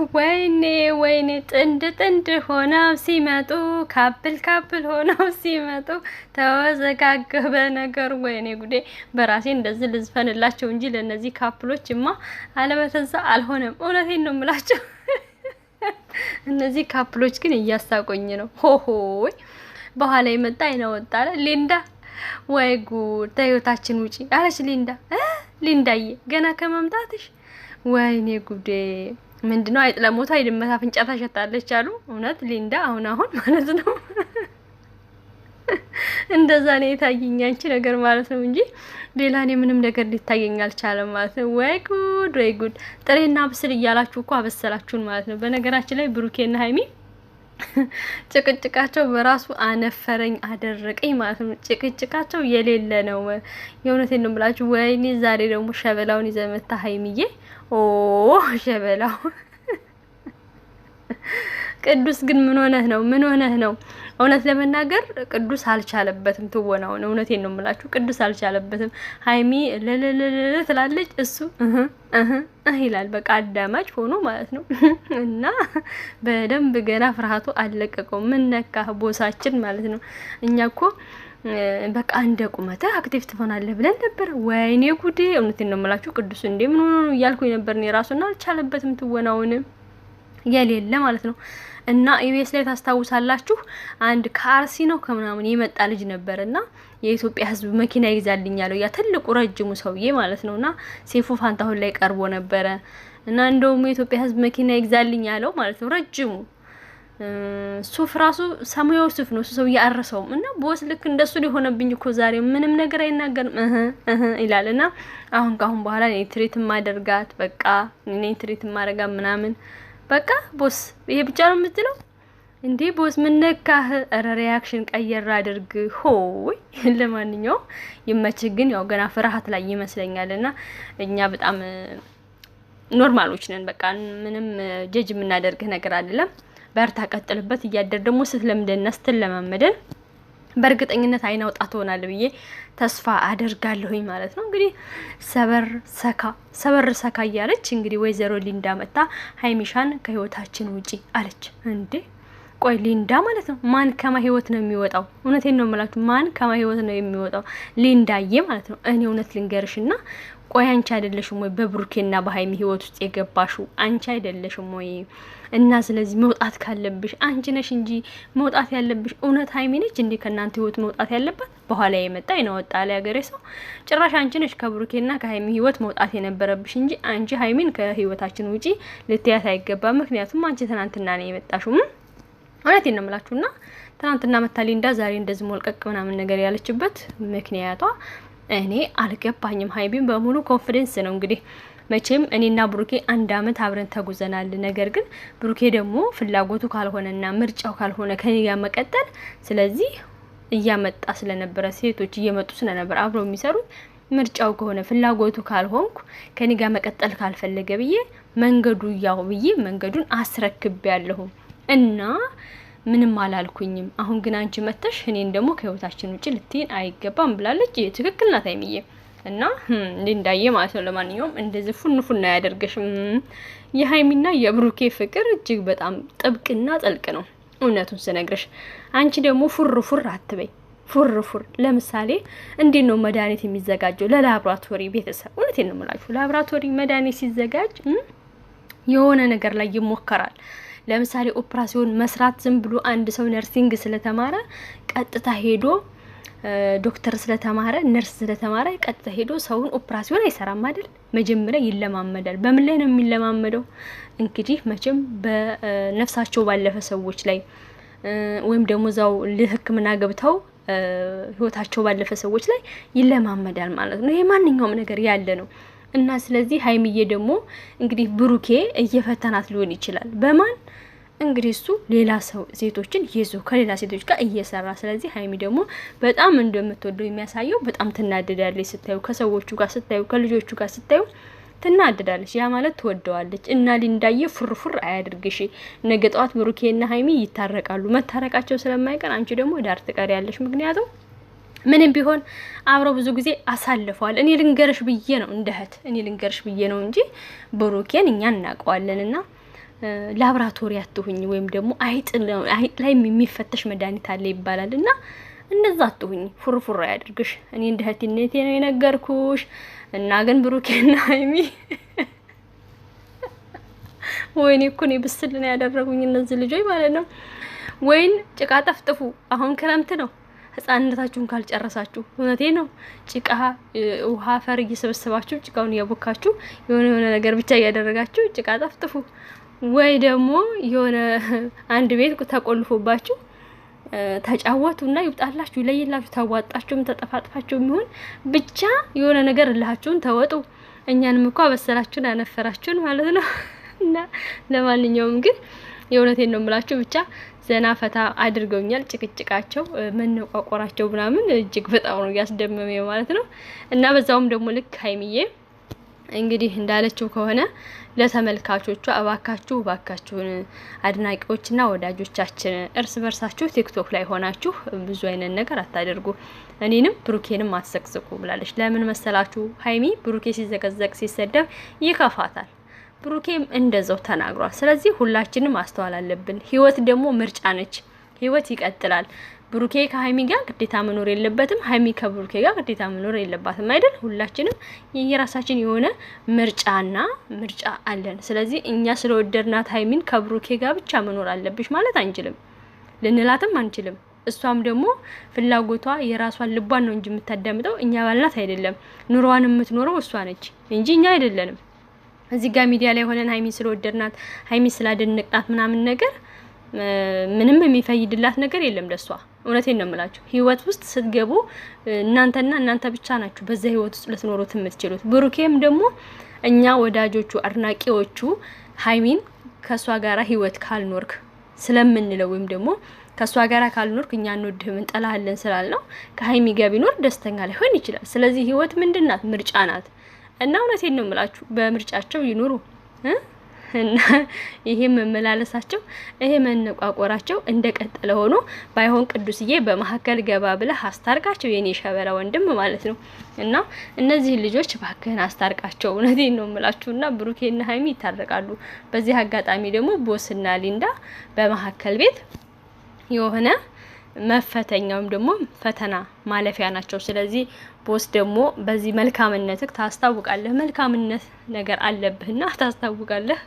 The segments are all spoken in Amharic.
ወይኔ ወይኔ፣ ጥንድ ጥንድ ሆነው ሲመጡ፣ couple couple ሆነው ሲመጡ ተወዘጋገበ ነገር። ወይኔ ጉዴ! በራሴ እንደዚህ ልዝፈንላቸው እንጂ ለእነዚህ couple ኦችማ አለበተዛ አልሆነም። እውነቴን ነው የምላቸው። እነዚህ couple ኦች ግን እያሳቆኝ ነው። ሆሆይ፣ በኋላ የመጣ አይነ ወጣለ ሊንዳ። ወይ ጉድ! ተህይወታችን ውጪ አለች ሊንዳ። ሊንዳዬ ገና ከመምጣትሽ ወይኔ ጉዴ! ምንድነው፣ አይጥ ለሞቷ የድመት አፍንጫ ታሸታለች አሉ። እውነት ሊንዳ አሁን አሁን ማለት ነው እንደዛ ነው የታየኝ አንቺ ነገር ማለት ነው እንጂ ሌላ እኔ ምንም ነገር ሊታየኝ አልቻለም ማለት ነው። ወይ ጉድ፣ ወይ ጉድ! ጥሬና ብስል እያላችሁ እኮ አበሰላችሁን ማለት ነው። በነገራችን ላይ ብሩኬና ሀይሚ ጭቅጭቃቸው በራሱ አነፈረኝ አደረቀኝ ማለት ነው። ጭቅጭቃቸው የሌለ ነው። የእውነቴን ነው የምላችሁ። ወይኔ ዛሬ ደግሞ ሸበላውን ይዘህ መታ ሀይሚዬ። ኦ ሸበላው ቅዱስ ግን ምን ሆነህ ነው? ምን ሆነህ ነው? እውነት ለመናገር ቅዱስ አልቻለበትም ትወናውን። እውነቴን ነው የምላችሁ፣ ቅዱስ አልቻለበትም። ሀይሚ ለለለለ ትላለች፣ እሱ እህ እህ ይላል። በቃ አዳማጭ ሆኖ ማለት ነው። እና በደንብ ገና ፍርሃቱ አልለቀቀው። ምን ነካህ boss ኣችን ማለት ነው። እኛ እኮ በቃ እንደ ቁመትህ active ትሆናለህ ብለን ነበር። ወይኔ ጉዴ! እውነቴን ነው የምላችሁ፣ ቅዱስ እንዴ ምን ሆኖ ነው እያልኩኝ ነበር እኔ ራሱና አልቻለበትም ትወናውን የሌለ ማለት ነው። እና ኢቢኤስ ላይ ታስታውሳላችሁ፣ አንድ ከአርሲ ነው ከምናምን የመጣ ልጅ ነበር እና የኢትዮጵያ ሕዝብ መኪና ይግዛልኝ ያለው ያ ትልቁ ረጅሙ ሰውዬ ማለት ነው። እና ሴፉ ፋንታሁን ላይ ቀርቦ ነበረ እና እንደውም የኢትዮጵያ ሕዝብ መኪና ይግዛልኝ ያለው ማለት ነው፣ ረጅሙ ሱፍ ራሱ ሰማያዊ ሱፍ ነው እሱ ሰውዬ አረሰውም። እና boss ልክ እንደሱ ሊሆነብኝ እኮ ዛሬ ምንም ነገር አይናገርም፣ እህ እህ ይላል። እና አሁን ካሁን በኋላ እኔ treat ማደርጋት፣ በቃ እኔ treat ማደርጋት ምናምን፣ በቃ boss ይሄ ብቻ ነው የምትለው እንዴ? Boss ምን ነካህ? ኧረ reaction ቀየር አድርግ። ሆይ ለማንኛውም ይመችህ። ግን ያው ገና ፍርሃት ላይ ይመስለኛል እና እኛ በጣም normal ኦች ነን። በቃ ምንም ጀጅ የምናደርግህ ነገር አይደለም። በርታ፣ ቀጥልበት። እያደር ደግሞ ስትለምደንና ስትለማመደን በእርግጠኝነት አይን አውጣ ትሆናለህ ብዬ ተስፋ አደርጋለሁኝ ማለት ነው። እንግዲህ ሰበር ሰካ ሰበር ሰካ እያለች እንግዲህ ወይዘሮ ሊንዳ መጣ፣ ሀይሚሻን ከህይወታችን ውጪ አለች። እንዴ ቆይ ሊንዳ ማለት ነው፣ ማን ከማ ህይወት ነው የሚወጣው? እውነቴን ነው የምላችሁ፣ ማን ከማ ህይወት ነው የሚወጣው? ሊንዳዬ ማለት ነው። እኔ እውነት ልንገርሽና ቆይ አንቺ አይደለሽም ወይ በብሩኬና በሀይሚ ህይወት ውስጥ የገባሽው? አንቺ አይደለሽም ወይ? እና ስለዚህ መውጣት ካለብሽ አንቺ ነሽ እንጂ መውጣት ያለብሽ። እውነት ሀይሚ ነች እንዴ ከእናንተ ህይወት መውጣት ያለባት? በኋላ የመጣ ይነወጣ ላይ ሀገሬ ሰው፣ ጭራሽ አንቺ ነሽ ከብሩኬና ከሀይሚ ህይወት መውጣት የነበረብሽ እንጂ አንቺ ሀይሚን ከህይወታችን ውጪ ልትያት አይገባም። ምክንያቱም አንቺ ትናንትና ነው የመጣሽው። እውነቴን ነው የምላችሁና ትናንትና መታ ሊንዳ ዛሬ እንደዚህ ሞልቀቅ ምናምን ነገር ያለችበት ምክንያቷ እኔ አልገባኝም። ሀይሚን በሙሉ confidence ነው እንግዲህ፣ መቼም እኔና ብሩኬ አንድ አመት አብረን ተጉዘናል። ነገር ግን ብሩኬ ደግሞ ፍላጎቱ ካልሆነና ምርጫው ካልሆነ ከኔ ጋር መቀጠል፣ ስለዚህ እያመጣ ስለነበረ፣ ሴቶች እየመጡ ስለነበረ አብረው የሚሰሩት፣ ምርጫው ከሆነ ፍላጎቱ ካልሆንኩ ከኔ ጋር መቀጠል ካልፈለገ ብዬ መንገዱ ያው ብዬ መንገዱን አስረክቤያለሁ እና ምንም አላልኩኝም። አሁን ግን አንቺ መተሽ እኔን ደግሞ ከህይወታችን ውጭ ልትይን አይገባም ብላለች። ይሄ ትክክል ናት ሀይሚዬ እና ሊንዳዬ ማለት ነው። ለማንኛውም እንደዚህ ፉን ፉን አያደርግሽም። የሀይሚና የብሩኬ ፍቅር እጅግ በጣም ጥብቅና ጥልቅ ነው። እውነቱን ስነግርሽ አንቺ ደግሞ ፉር ፉር አትበይ። ፉር ፉር ለምሳሌ እንዴት ነው መድኃኒት የሚዘጋጀው ለላብራቶሪ ቤተሰብ? እውነቴን ነው የምላችሁ፣ ላብራቶሪ መድኃኒት ሲዘጋጅ የሆነ ነገር ላይ ይሞከራል። ለምሳሌ ኦፕራሲዮን መስራት ዝም ብሎ አንድ ሰው nursing ስለተማረ ቀጥታ ሄዶ፣ ዶክተር ስለተማረ፣ ነርስ ስለተማረ ቀጥታ ሄዶ ሰውን ኦፕራሲዮን አይሰራም አይደል? መጀመሪያ ይለማመዳል። በምን ላይ ነው የሚለማመደው? እንግዲህ መቼም በነፍሳቸው ባለፈ ሰዎች ላይ ወይም ደግሞ እዛው ለሕክምና ገብተው ህይወታቸው ባለፈ ሰዎች ላይ ይለማመዳል ማለት ነው። ይሄ ማንኛውም ነገር ያለ ነው። እና ስለዚህ ሀይሚዬ ደግሞ እንግዲህ ብሩኬ እየፈተናት ሊሆን ይችላል። በማን እንግዲህ እሱ ሌላ ሰው ሴቶችን ይዞ ከሌላ ሴቶች ጋር እየሰራ፣ ስለዚህ ሀይሚ ደግሞ በጣም እንደምትወደው የሚያሳየው በጣም ትናደዳለች ስታዩ፣ ከሰዎቹ ጋር ስታዩ፣ ከልጆቹ ጋር ስታዩ ትናደዳለች። ያ ማለት ትወደዋለች። እና ሊንዳዬ ፉርፉር አያድርግሽ። ነገ ጠዋት ብሩኬና ሀይሚ ይታረቃሉ። መታረቃቸው ስለማይቀር አንቺ ደግሞ ዳር ትቀሪያለሽ። ምክንያቱም ምንም ቢሆን አብረው ብዙ ጊዜ አሳልፈዋል። እኔ ልንገርሽ ብዬ ነው፣ እንደ እህት እኔ ልንገርሽ ብዬ ነው እንጂ ብሩኬን እኛ እናውቀዋለን እና ላብራቶሪ አትሁኝ፣ ወይም ደግሞ አይጥ ላይ የሚፈተሽ መድኃኒት አለ ይባላል እና እንደዛ አትሁኝ። ፉርፉር አያድርግሽ። እኔ እንደ እህትነቴ ነው የነገርኩሽ። እና ግን ብሩኬና ሀይሚ ወይኔ እኮ እኔ ብስል ነው ያደረጉኝ እነዚህ ልጆች ማለት ነው። ወይን ጭቃ ጠፍጥፉ። አሁን ክረምት ነው። ህጻንነታችሁን ካልጨረሳችሁ እውነቴ ነው። ጭቃ ውሃ፣ አፈር እየሰበሰባችሁ ጭቃውን እያቦካችሁ የሆነ የሆነ ነገር ብቻ እያደረጋችሁ ጭቃ ጠፍጥፉ፣ ወይ ደግሞ የሆነ አንድ ቤት ተቆልፎባችሁ ተጫወቱና ይውጣላችሁ፣ ይለይላችሁ። ታዋጣችሁም ተጠፋጥፋችሁም ይሁን ብቻ የሆነ ነገር እልሃችሁን ተወጡ። እኛንም እኮ አበሰላችሁን አነፈራችሁን ማለት ነው። እና ለማንኛውም ግን የእውነቴን ነው የምላችሁ፣ ብቻ ዘና ፈታ አድርገውኛል። ጭቅጭቃቸው፣ መነቋቆራቸው ምናምን እጅግ በጣም ነው ያስደመመኝ ማለት ነው። እና በዛውም ደግሞ ልክ ሀይሚዬ እንግዲህ እንዳለችው ከሆነ ለተመልካቾቿ እባካችሁ እባካችሁን አድናቂዎችና ወዳጆቻችን እርስ በርሳችሁ ቲክቶክ ላይ ሆናችሁ ብዙ አይነት ነገር አታደርጉ፣ እኔንም ብሩኬንም አትዘቅዝቁ ብላለች። ለምን መሰላችሁ? ሀይሚ ብሩኬ ሲዘቀዘቅ ሲሰደብ ይከፋታል። ብሩኬም እንደዛው ተናግሯል። ስለዚህ ሁላችንም ማስተዋል አለብን። ህይወት ደግሞ ምርጫ ነች። ህይወት ይቀጥላል። ብሩኬ ከሀይሚ ጋር ግዴታ መኖር የለበትም። ሀይሚ ከብሩኬ ጋር ግዴታ መኖር የለባትም አይደል? ሁላችንም የየራሳችን የሆነ ምርጫና ምርጫ አለን። ስለዚህ እኛ ስለወደድናት ሀይሚን ከብሩኬ ጋር ብቻ መኖር አለብሽ ማለት አንችልም፣ ልንላትም አንችልም። እሷም ደግሞ ፍላጎቷ የራሷን ልቧን ነው እንጂ የምታዳምጠው እኛ ባልናት አይደለም። ኑሮዋን የምትኖረው እሷ ነች እንጂ እኛ አይደለንም። እዚህ ጋር ሚዲያ ላይ ሆነን ሀይሚን ስለወደድናት ሀይሚን ስላደነቅናት ምናምን ነገር ምንም የሚፈይድላት ነገር የለም ለሷ። እውነቴን ነው የምላችሁ። ህይወት ውስጥ ስትገቡ እናንተና እናንተ ብቻ ናችሁ በዛ ህይወት ውስጥ ልትኖሩት የምትችሉት። ብሩኬም ደግሞ እኛ ወዳጆቹ አድናቂዎቹ ሀይሚን ከእሷ ጋራ ህይወት ካልኖርክ ስለምንለው ወይም ደግሞ ከእሷ ጋራ ካልኖርክ እኛ እንወድህም እንጠላሃለን ስላልነው ከሀይሚ ጋር ቢኖር ደስተኛ ላይሆን ይችላል። ስለዚህ ህይወት ምንድን ናት? ምርጫ ናት። እና እውነቴን ነው የምላችሁ በምርጫቸው ይኑሩ። እና ይሄ መመላለሳቸው ይሄ መነቋቆራቸው እንደቀጠለ ሆኖ ባይሆን ቅዱስዬ በመሀከል ገባ ብለህ አስታርቃቸው፣ የኔ ሸበላ ወንድም ማለት ነው። እና እነዚህ ልጆች እባክህን አስታርቃቸው። እውነቴን ነው የምላችሁ። እና ብሩኬና ሀይሚ ይታረቃሉ። በዚህ አጋጣሚ ደግሞ ቦስና ሊንዳ በመሀከል ቤት የሆነ መፈተኛውም ደግሞ ፈተና ማለፊያ ናቸው። ስለዚህ ቦስ ደግሞ በዚህ መልካምነትህ ታስታውቃለህ። መልካምነት ነገር አለብህና ታስታውቃለህ።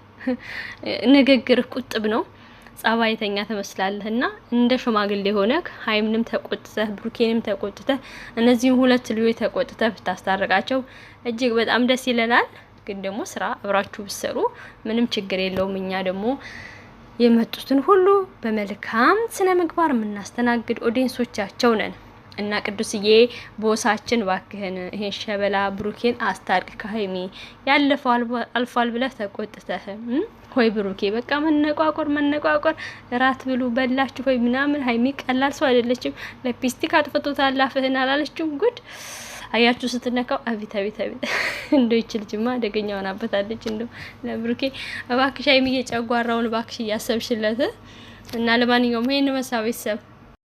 ንግግርህ ቁጥብ ነው፣ ጸባይተኛ ትመስላለህና እንደ ሽማግሌ ሆነህ ሀይምንም ተቆጥተህ ብሩኬንም ተቆጥተህ እነዚህን ሁለት ልጆች ተቆጥተህ ብታስታርቃቸው እጅግ በጣም ደስ ይለናል። ግን ደግሞ ስራ አብራችሁ ብትሰሩ ምንም ችግር የለውም። እኛ ደግሞ የመጡትን ሁሉ በመልካም ስነ ምግባር የምናስተናግድ audience ኦቻቸው ነን። እና ቅዱስዬ ቦሳችን ባክህን ይሄን ሸበላ ብሩኬን አስታርቅ ከሀይሚ፣ ያለፈው አልፏል ብለህ ተቆጥተህ ሆይ ብሩኬ በቃ መነቋቆር መነቋቆር፣ እራት ብሉ በላችሁ ሆይ ምናምን። ሀይሚ ቀላል ሰው አይደለችም። ለፒስቲክ አጥፍቶታል አፍህን አላለችም? ጉድ አያችሁ ስትነካው፣ አቤት አቤት አቤት! እንደው ይች ልጅማ አደገኛ ሆናበታለች። እንደው ለብሩኬ እባክሽ ሀይሚዬ ጨጓራውን እባክሽ እያሰብሽለት። እና ለማንኛውም ይሄን መሳ ቤተሰብ